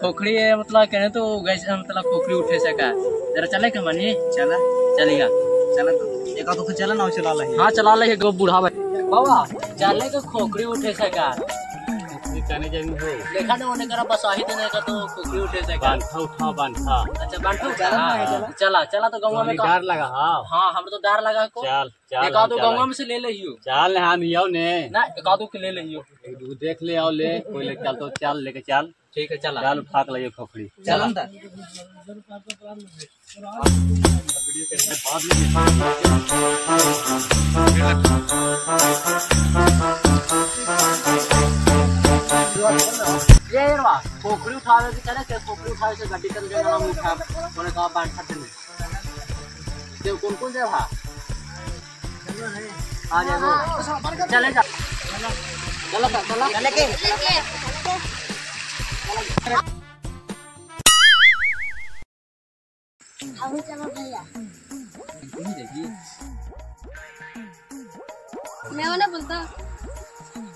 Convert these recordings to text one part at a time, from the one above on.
खोखड़ी है मतलब कहने तो गैस मतलब खोखड़ी उठे सका जरा चले के मनी चला चलेगा चला तो एक तो चला ना चला ले। हां चला ले गो बूढ़ा भाई बाबा चले के खोखड़ी उठे सका खोखड़ी कने जाबी हो देखा ना ओने करा बस आही देने का तो खोखड़ी उठे सका बांठा उठा बांठा। अच्छा बांठा उठा चला चला तो गंगा में डर लगा। हां हां हम तो डर लगा को चल चल एक आधो गंगा में से ले लियो चल हम आओ ने ना एक आधो के ले लियो एक दू देख ले आओ ले कोई ले चल तो चल लेके चल ठीक है चला चल उठा के लाइए खोखड़ी चल अंदर ये रवा खोखड़ी उठावे के चले के खोखड़ी उठावे से गड्डी चल जाएगा हम उठा बोले का बांध देने देव कौन कौन जाए हा आ जाए चले जा चला चला चले के हम चलो भैया मैं वो ना बोलता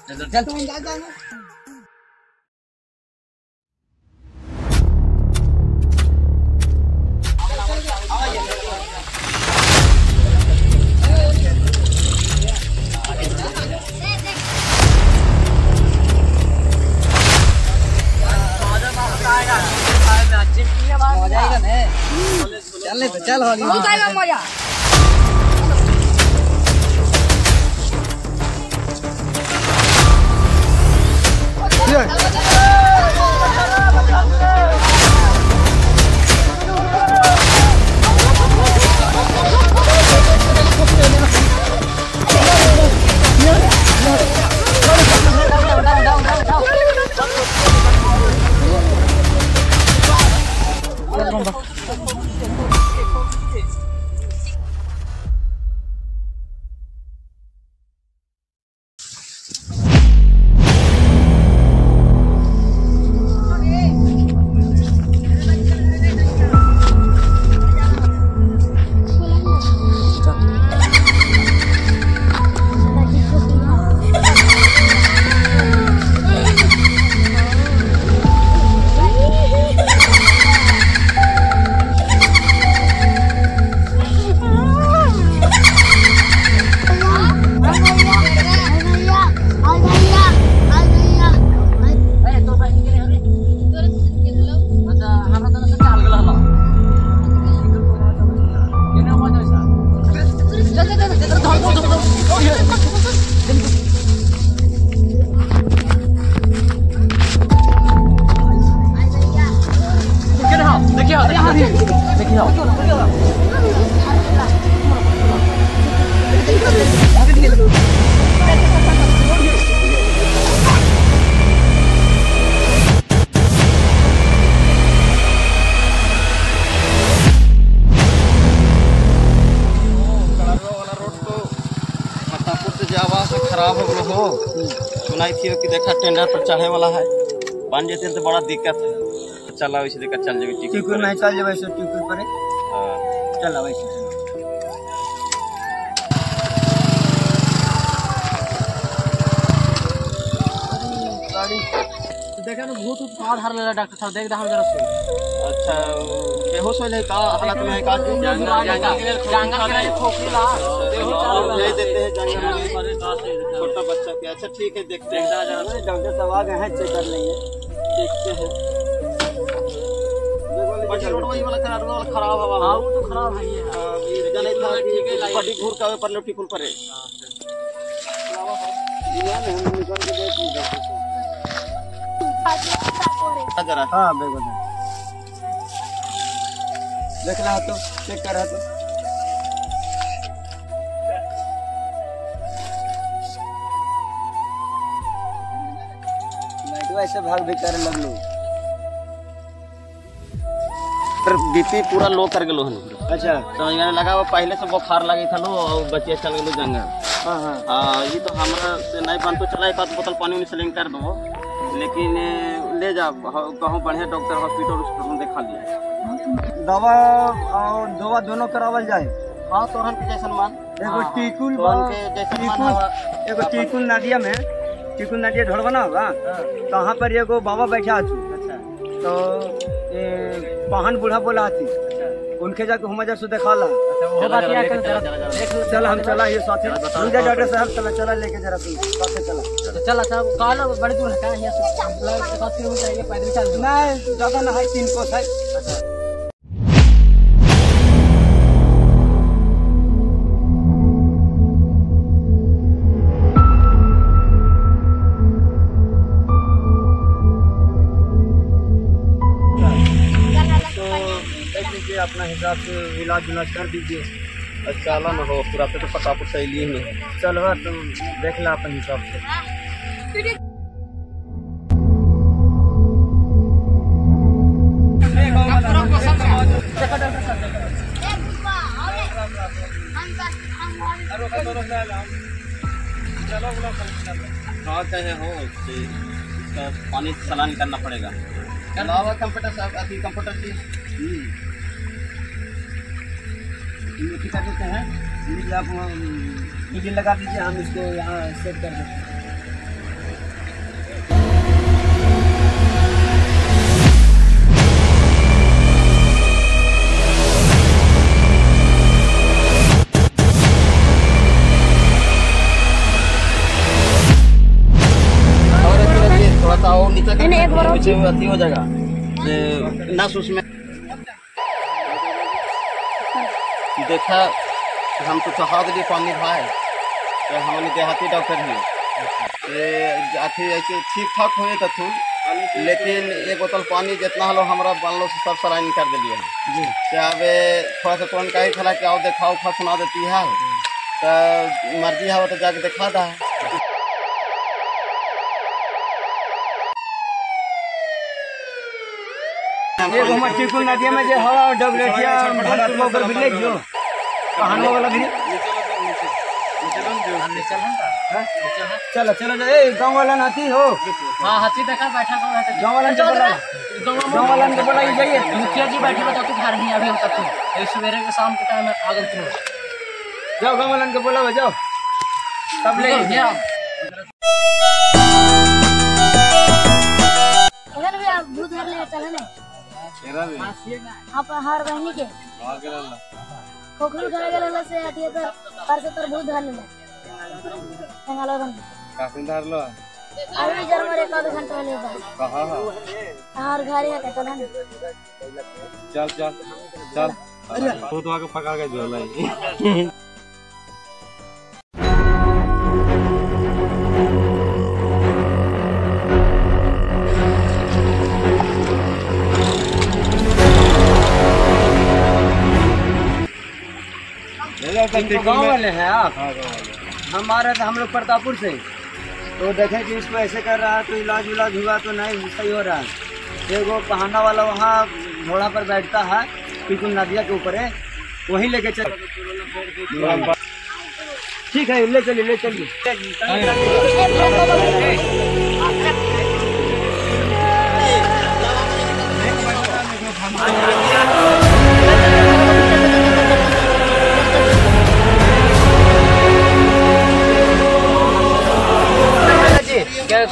चल तुम जा जा ना मजा आएगा ने चल ले तो चल होली बहुत आएगा मजा। खराब हो गलो हो सुनाई थी कि देखा टेंडर पर चढ़े वाला है बन जेते तो बड़ा दिक्कत है। चला वैसे देखा चल जेबे टिकुल नहीं चल जेबे से टिकुल पर हां चल वैसे गाड़ी तो देखा ना भूत उठ हार लेला डॉक्टर साहब देख दे हम जरा से। अच्छा बेहोश होले का हालत में है का जंगल के खोखड़ी ला भेज देते हैं जंगल में छोटा बच्चा के। अच्छा ठीक है देखते हैं डॉक्टर साहब आ गए हैं चेक कर लेंगे देखते हैं। बड़ी रोड वही वाला खराब वाला खराब हवा। हां वो तो खराब है ये ये जाने था कि बड़ी घूर का पर लोटी पुल पर है ये ना हम निकल के देख जरा। हां बिल्कुल देख रहा तो चेक कर रहा तो लाइट ऐसे भाग भी करे लगलो पर बीपी पूरा लो कर गेलो हन। अच्छा समझ में लगा वो पहले से बुखार लगी था लो और बच्चे चल गेलो जंगल। हां हां हां ये तो हमरा से नहीं बन तो चला एक आध बोतल पानी में सेलिंग कर दो लेकिन ले जा कहूं बढ़िया डॉक्टर हॉस्पिटल में दिखा लिया दवा और दवा दोनों करावल जाए। हां तोहन के जैसन मान एगो टिकुल के जैसन मान एगो टिकुल नदिया में टिकुल नदिया ढोड़वा ना होगा तो वहाँ पर एगो बाबा बैठा। अच्छा तो पाहन बूढ़ा बोला थी उनके जाके हम जरा देखा ला। चल हम चला ये साथी रुक जा डॉक्टर साहब, चला चला लेके जरा साथे चला। तो चला साहब काल बड़ी दूर है यहाँ से 7 किलोमीटर है, पैदल चल नहीं ज्यादा ना है, 3 कोस है। अपना हिसाब से इलाज उलाज कर दीजिए। अच्छा ना हो पूरा तो प्रतापपुर से लिए नहीं चलो तुम देख ला अपन हिसाब से। हाँ चाहे हो इसका पानी सलान करना पड़ेगा। कंप्यूटर साहब अभी कंप्यूटर जी कर देते हैं, आप बिजली लगा दीजिए, हम इसको यहाँ सेट कर देते हैं। और थोड़ा सा और नीचे अथी हो जाएगा नस उसमें देखा। हम तो चढ़ा दिए पानी भाई, तो हमने देहाती डॉक्टर ही अथी ऐसे ठीक ठाक हुए तथु, लेकिन एक बोतल पानी जितना हलो हमारा बनलो से सब सलाइन कर दिए जी। अब थोड़ा सा तुरंत कही था कि आओ देखा उखा सुना देती है, तो मर्जी है तो जाके दिखा दा। नदिया में जो है डबलेटिया भरत जो पहाड़ों वाला भी चलो चलो ए गांव वाला हाथी हो। हां हाथी देखा बैठा गांव है, गांव वाला बोला, गांव वाला के बोला जाइए। मुखिया जी बैठे बता तू घर नहीं अभी हम तक तो सवेरे के शाम के टाइम आ गए थे। जाओ गांव वाला के बोला जाओ सब ले गया। उधर भी आप भूत घर ले चले ने आप हर बहनी के खोखरू घर गेल से अथी तर पर से तर भूत धर ले संगालो बन काफी धर लो अभी जर मरे एक आध घंटा ले बस। हां हां और घर है चला ने चल चल चल भूत के पकड़ के झोला। गाँव वाले हैं आप? हम आ रहे थे हम लोग प्रतापपुर से, तो देखें कि इसको ऐसे कर रहा है तो इलाज उलाज हुआ तो नहीं सही हो रहा है। एगो पहाना वाला वहाँ घोड़ा पर बैठता है बिल्कुल नदिया के ऊपर है, वहीं लेके चल। ठीक है ले चलिए ले चलिए।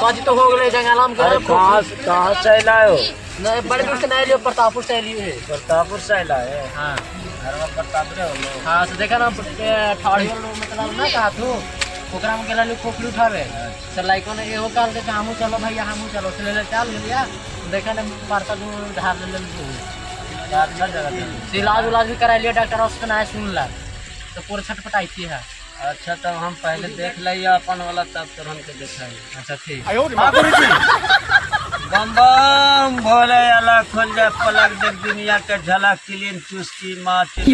काजी तो हो गए जंगलाम के। कहाँ से आए हो? नहीं बड़े दूर से नहीं लियो, प्रतापपुर से लियो है। प्रतापपुर से आए? हाँ प्रतापपुर हो। हाँ से देखा ना ठाड़ी लोग मतलब ना कहा तू ओकरा में गेला लोग खोखली उठावे तो लाइको ने एहो काल के हमहू चलो भैया हमहू चलो से ले चल लिया। देखा ना पारसा दू धार ले ले इलाज उलाज भी करा लिया डॉक्टर उसको ना सुनला तो पूरा छटपटाई थी है। अच्छा तब हम पहले देख लिया अपन वाला तब तुरंत के देखाई। अच्छा ठीक। हां गुरुजी बम बम भोले अला खुल जा पलक देख दुनिया के झलक क्लीन चुस्की माँ करे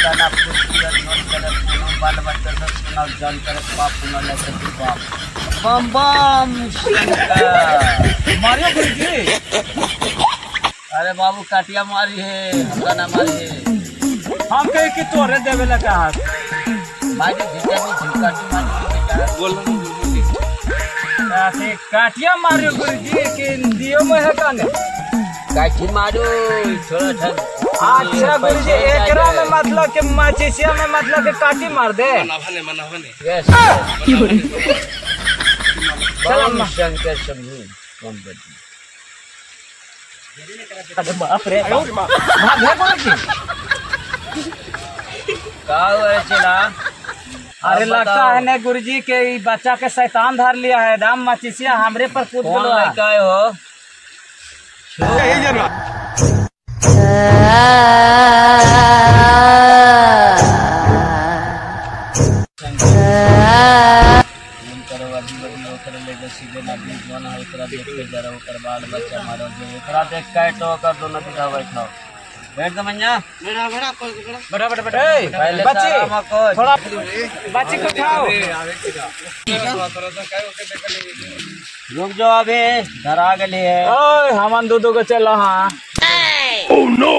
गाना फुर्ती नोट करे बाल बच्चा सब सुना जान करे पाप सुना ले बाप बम बम शंकर मारियो गुरुजी। अरे बाबू काटिया मारी है हमरा ना मारी है। हम कहे कि तोरे देवे लगा हाथ मारी बोल काटिया मारियो गुरुजी के दियो में है काने काठी मारो थोड़ा ठन। अच्छा गुरुजी एकरा में मतलब के माचिसिया में मतलब के काटी मार दे। मनावने यस चल शंकर शंभू बम बजी। अरे बाप रे बाप भाग गुरुजी का हुआ चला। अरे लगता है ने गुरुजी के बच्चा के शैतान धर लिया है दाम माचिसिया हमरे पर कूद गलो है। कौन हो बैठ दो मन्या बैठा बैठा बैठा बच्ची थोड़ा बच्ची को उठाओ। रुक जाओ अभी धरा गली है। ओए हमन दो दो को चलो। हाँ ओह नो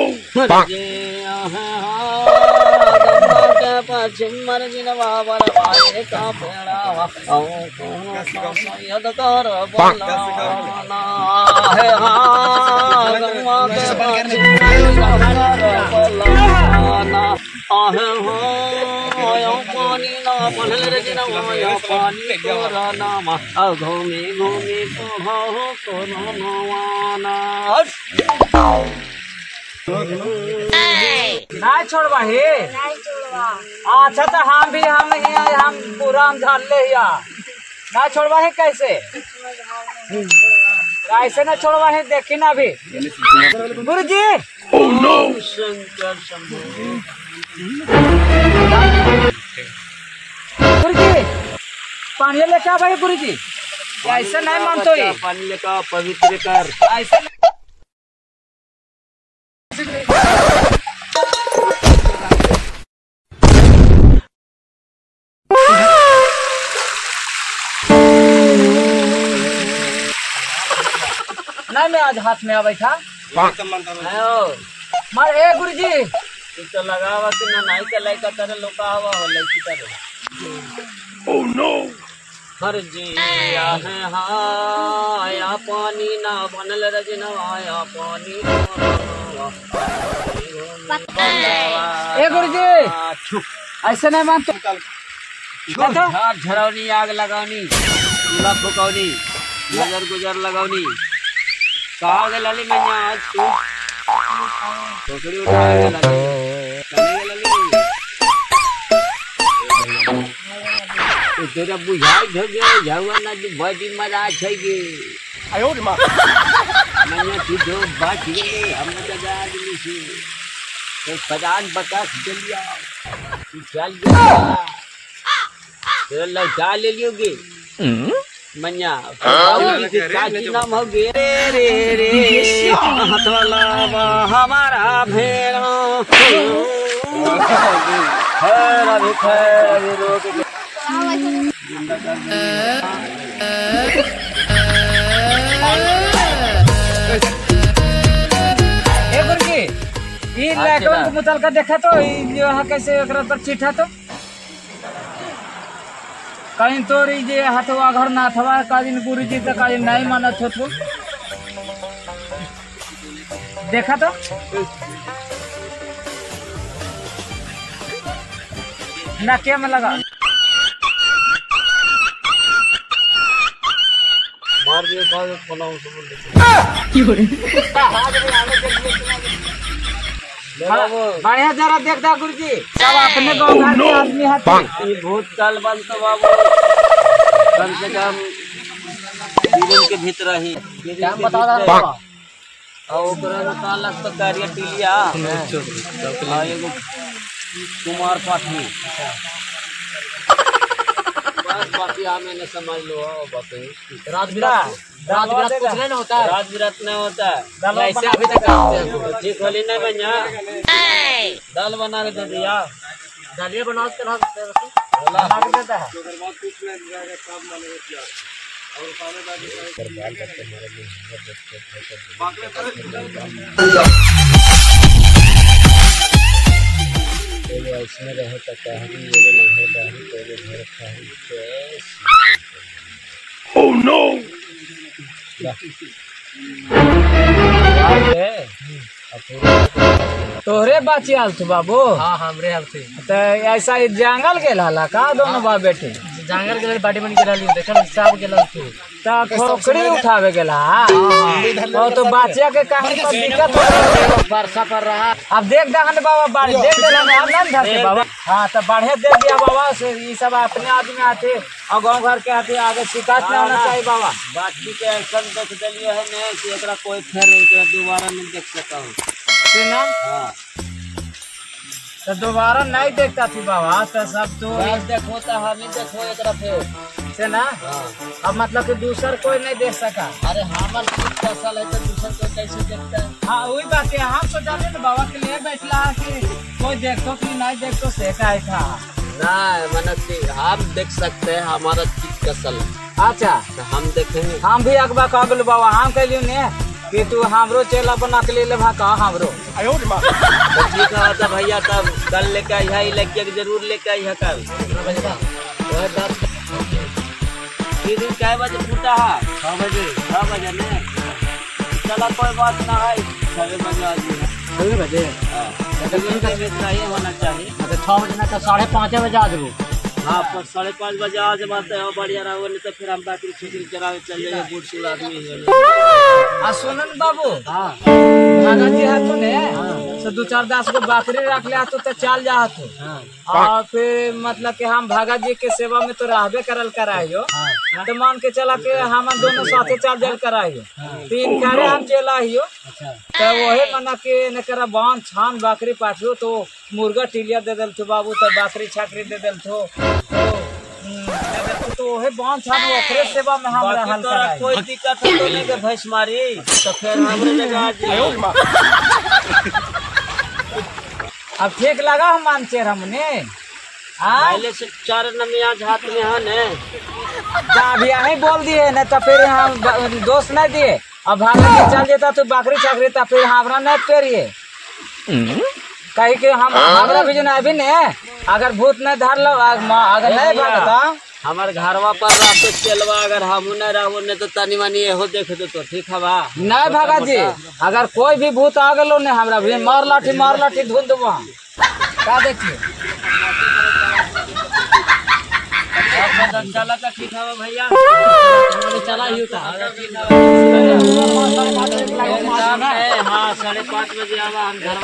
ना छोड़वा हे। अच्छा तो हम भी हम हम पूरा हम झाल ले हिया ना छोड़वा है कैसे ऐसे ना छोड़वा है देखी ना अभी गुरुजी। ओह नो शंकर शंभू गुरुजी पानी लेके आ भाई गुरुजी ऐसे नहीं मानते ही पानी लेकर पवित्र कर ऐसे नहीं मैं आज हाथ में आवे था मार ए गुरुजी तू तो लगावा कि ना नहीं के लइका करे लोका हवा हो लइकी करे। ओह नो हर जी आहे हाया पानी ना बनल रजना आया पानी ए गुरुजी ऐसे नहीं मानते झाड़ झरौनी आग लगावनी चूल्हा फुकौनी नजर गुजर लगावनी कहाँ गेल हली मैया आज तू टोकरी उठा गेल हली कने गेल हली तोरा बुझाई हो गे झौआ ना तू बड़ी मरा छै गे। आयो रे मां मैया तू जो बात गेले हम त जा आदमी छी तो पदान बतास देलिया तू चल गया तेरा लौटा ले लियो गे मन्या बाबू नाम हो गे रे रे हथवाला हमारा भेड़ा खैर अभी खैर अभी रोक ए गुरुजी ई लैकन को मुतलका देखा तो ई यहाँ कैसे एकरा पर चिठा तो कहीं तोरी जे हथवा घर ना थवा कादिन गुरुजी तो कादिन नहीं मानत हो तू देखा तो ना क्या में लगा मार दिए का फोन से बोल बढ़िया जरा देख दा गुरुजी सब अपने गांव घर के आदमी हथिन। ये भूत काल बंद तो बाबू कम से कम जीवन के भीतर ही क्या बता रहा है और ओकरा में काला तो कार्य टिलिया और एगो कुमार पाठी बस बाकी आ मैंने समझ लो बाकी रात बिरात कुछ नहीं होता है। रात बिरात नहीं होता है ऐसे अभी तक ठीक होली नहीं बनिया दाल बना के दे दिया दालिए बना के देता है। ऐसे रहे तो कहानी एगो नहर बाही तो एगो घर खाही। ओह नो तोहरे बाची आल तू बाबू। हाँ हमरे आल थी। तो ऐसा जंगल गेल हला का दोनों बाप बेटी? जंगल गेल बाड़ी बन के रहली देखल हिसाब गेल तू त खोखड़ी उठावे गेला। ओ तो बच्चा के काहे पर दिक्कत हो वर्षा पर रहा। अब देख दहन बाबा बाड़ी देख देला अब ना धरते बाबा। हां त बढ़े दे दिया बाबा से ई सब अपने आदमी आते और गांव घर के आते आगे शिकायत ना होना चाहिए बाबा। बाकी के ऐसा देख देलियो है ने कि एकरा कोई फेर एकरा दोबारा नहीं देख सका हूं से ना। हां तो दोबारा नहीं देखता थी बाबा तो सब तो देखो तो हम ही देखो एकरा फेर से ना। हाँ। अब मतलब कि दूसर कोई नहीं देख सका। अरे हमार फसल है तो दूसर कोई कैसे देखता है। हाँ वही बात है हम सोचा ना बाबा के लिए बैठला कि कोई देखो कि नहीं देखो से का था ना मने हम देख सकते हैं हमारा चीज फसल है। अच्छा तो हम देखेंगे। हम भी अगवा कह गेल बाबा हम कहलियो ने कि तू हमरो चेला बना के ले ले भा का हमरो। तो ठीक है तो भैया तब कल लेके आई है लड़किया के जरूर लेके आई है कल। दीदी कै बजे फूटा है? 6 बजे। 6 बजे ने चला कोई बात ना है 6 बजे आ जी। 6 बजे नहीं होना चाहिए। 6 बजे ना तो 5:30 बजे आ जाबो। हाँ पर 5:30 बजे आ जाते हो बढ़िया रहो नहीं तो फिर हम बाकी छुट्टी चलावे चल जाइए बूढ़ सूढ़ आदमी है। आ सुनन बाबू। हां भागा जी है तो ने तो 2-4 10 को बकरी रख ले तो चल जा तो। और फिर मतलब कि हम भागा जी के सेवा में तो रहबे करल कराइयो तो मान के चला के हम दोनों साथे चल जाल कराइयो 3 करे हम चला हियो। तो वही मना के न करा बांध छान बकरी पाठियो तो मुर्गा टिलिया दे दिल बाबू तो बकरी छाकरी दे दिल तो तो वही बांध छान ओकरे सेवा में हम रहल कराइयो। कोई दिक्कत हो तो नहीं के भैंस मारी तो फिर हमरे जगह आ जी। अब ठीक लगा हम मानचे हमने पहले से 4 नमियाज हाथ में है ने अभी यही बोल दिए न तो फिर हम दोष नहीं दिए। अब भागा के चल जाता तो बकरी छकरी तो फिर हमरा नहीं पेरिए कहीं के हम हमरा भी जो अभी ने अगर भूत नहीं धर लो अगर नहीं भागता हमार घरवा पर रहते चलवा अगर हम नहीं रहो नहीं तो तनी मनी एहो देख दे तो ठीक हवा नहीं भागा जी। अगर कोई भी भूत आ गलो ने हमरा भी मार लाठी ढूंढ देबो हम का देखिए। चला तो ठीक हवा भैया चला ही होता। हाँ 5:30 बजे आवा हम घर।